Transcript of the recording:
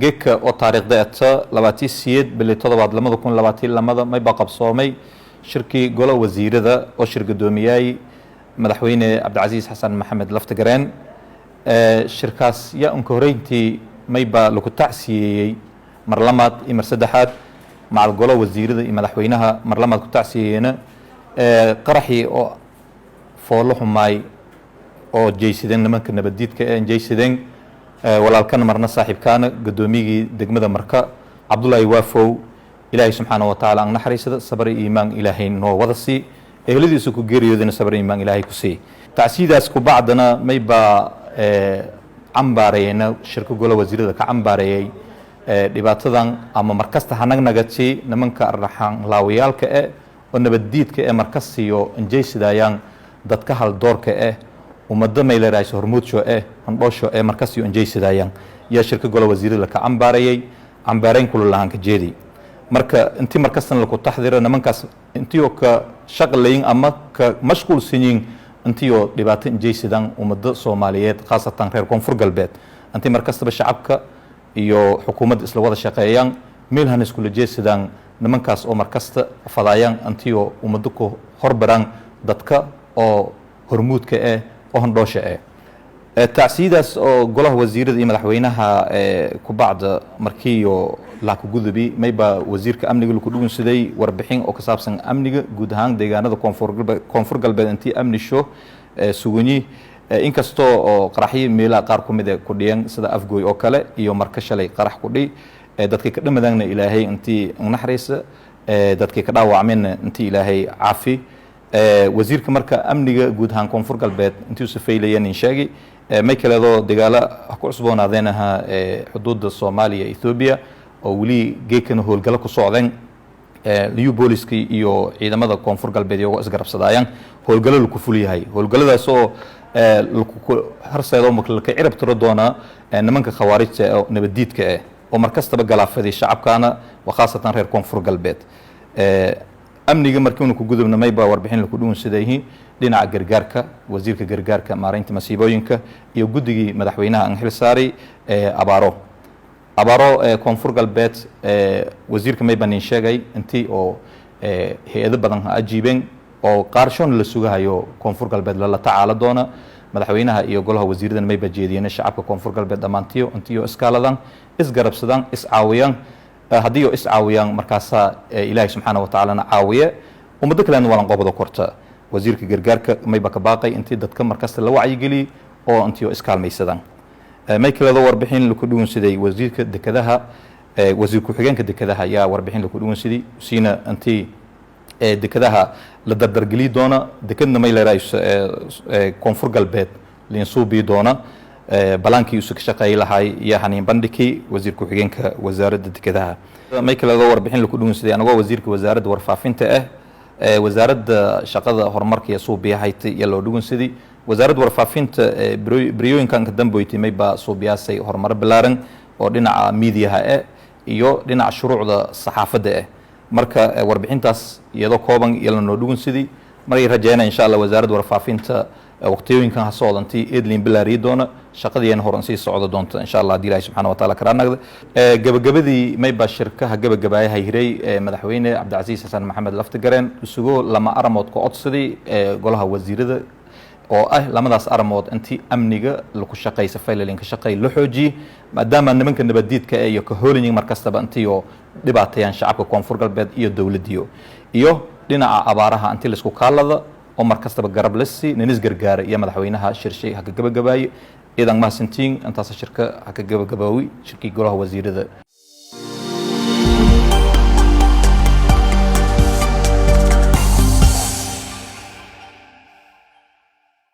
Geedka oo taariikhda eta 28 bili 7 2022 mayba qabsoomay shirkii golo wasiirada oo shir guddoomiyay Madaxweyne Cabdicasiis Xasan Maxamed Laftagareen. Shirkaas yaa unka horeyntii mayba lagu tacsiyeeyey mar lamaad iyo mar saddexaad macal golo wasiirada iyo madaxweynaha mar lamaad ku tacsiyeeyena qaraxii oo foolo xumaay oo jeysadeen nimanka nabaddiidka ee jeysadeen walaalkana marna saaxiibkaana, guddoomiyigii degmada Marka, Cabdullaahi Waafow. Ilaahay subxaana wa tacaala aan naxariisada, sabar iyo iimaan Ilaahay noo wada sii, eheladiisu ku geeriyoodana sabar iimaan Ilaahay ku sii. Tacsiidaas ku bacdana maybaa cambaareeyena, shirka golo wasiirada ka cambaareeyey dhibaatadan ama markasta hanagnagati nimanka arraxaan laawayaalka eh oo nabaddiidka ee markastiyo injaysidaayaan dadka haldoorka eh, ummadda maylerayso hormuudsho eh, handhoosho ee markastiyo injaysidaayaan, yaa shirka golo wasiirada ka cambaareeyey, cambaareyn kululahaan ka jeedi. Marka intii markastana laku taxdiro nimankaas intiioo ka shaqlayin ama ka mashquulsanyiin intiioo dhibaato injaysidaan ummadda Soomaaliyeed, khaasatan reer Koonfur Galbeed, intii markastaba shacabka iyo xukuumadda isla wada shaqeeyaan, meelhan iskula jeesadaan nimankaas oo markasta fadaayaan intiioo ummaddo ku horbaraan dadka oo hormuudka eh oo handhoosha eh. Tacsiidaas oo golaha wasiirada iyo madaxweynaha kubacda markiiyo laakagudubi, mayba wasiirka amniga laku dhugunsaday warbixin oo ka saabsan amniga guud ahaan deegaanada Koonfur Galbeed intii amni sho sugunyi, inkastoo oo qaraxyo meelaha qaar ku mid e ku dhiyan, sida Afgooy oo kale iyo Marka shalay qarax ku dhi. Dadkii ka dhamadaanna Ilaahay intii naxariisa, dadkii ka dhaawacmayna intii Ilaahay caafi. Wasiirka marka amniga guud ahaan Koonfur Galbeed intii usa faylayan in sheegay. May kaleedoo dagaalo ku cusboonaadeen ahaa xuduudda Soomaaliya Ethoobia oo weli geekana howlgalo ku socdeen, liyu booliska iyo ciidamada Koonfur Galbeed iyagoo isgarabsadaayaan howlgalo laku fulyahay, howlgaladaas oo horseedo laka cirab tiro doonaa nimanka khawaarijta oo nabaddiidka ah oo markastaba galaafaday shacabkaana wa khaasatan reer Koonfur Galbeed. Amniga markiinu ku gudubna, mayba warbixin laku dhuunsadayhi dhinaca gargaarka, wasiirka gargaarka, maareynta masiibooyinka iyo guddigii madaxweynaha aan xil saaray abaaro Koonfur Galbeed. Wasiirka mayba nin sheegay intii oo hay-ado badan ha ajiibeen oo qaarshoon la sugahayo Koonfur Galbeed lala tacaalo doona. Madaxweynaha iyo golaha wasiiradan mayba jeediyeen shacabka Koonfur Galbeed dhammaantiyo intiyo iskaaladan, isgarabsadaan, iscaawiyaan. Haddii oo iscaawiyaan, markaasaa Ilaahay subxaana wa tacaalana caawiye, ummado kalena waalan qobada korta. Wasiirka gargaarka mayba ka baaqay intii dadka markasta la wacyigeliyey oo intii oo iskaalmaysadaan. May kaleedo warbixin laku dhugunsaday wasiirka dekedaha, wasiir ku-xigeenka dekedaha ayaa warbixin laku dhugunsaday siina intii dekedaha la dardargeliyi doona, dekedna may leedahay Koonfur Galbeed liinsuubii doona. Balaankii usu ka shaqeey lahay iyo haniin bandhiki wasiir ku-xigeenka wasaaradda dekedaha. May kaleedo warbixin laku dhugunsaday anagoo wasiirka wasaaradda warfaafinta ah, wasaaradda shaqada horumarka iyo suubiyahayta iyo loo dhugunsaday. Wasaaradda warfaafinta beryooyinkan ka damboytay mayba suubiyaasay horumaro bilaaran oo dhinaca miidiyaha ah iyo dhinaca shuruucda saxaafadda ah. Marka warbixintaas iyadoo kooban iyo lanoo dhugunsaday, maray rajeyna insha Allah wasaaradda warfaafinta waqtiyooyinkan ha socdantii edlin bilaariyi doona, shaqadiina horan sii socdo doonta insha Allah, haddii Ilahi subxana wa taala karaa nagda. Gabagabadii mayba shirkaha gabagabaayaha hiray Madaxweyne Cabdicasiis Xasan Maxamed Laftigareen isagoo lama aramood ka codsaday golaha wasiirada, oo ah lamadaas aramood intii amniga laku shaqeysa faylalin ka shaqeey la xoojiyey, maadaama nimanka nabaddiidka eh iyo ka hoolanyiin mar kastaba intii oo dhibaateeyaan shacabka Koonfur Galbeed iyo dowladdiyo, iyo dhinaca abaaraha intii laisku kaalada oo mar kastaba garab lasi ninis gargaara iyo madaxweynaha shirshay haka gabagabaaye. Iidan mahadsantiin, intaasa shirka haka gabagabaawi shirkii golaha wasiirada.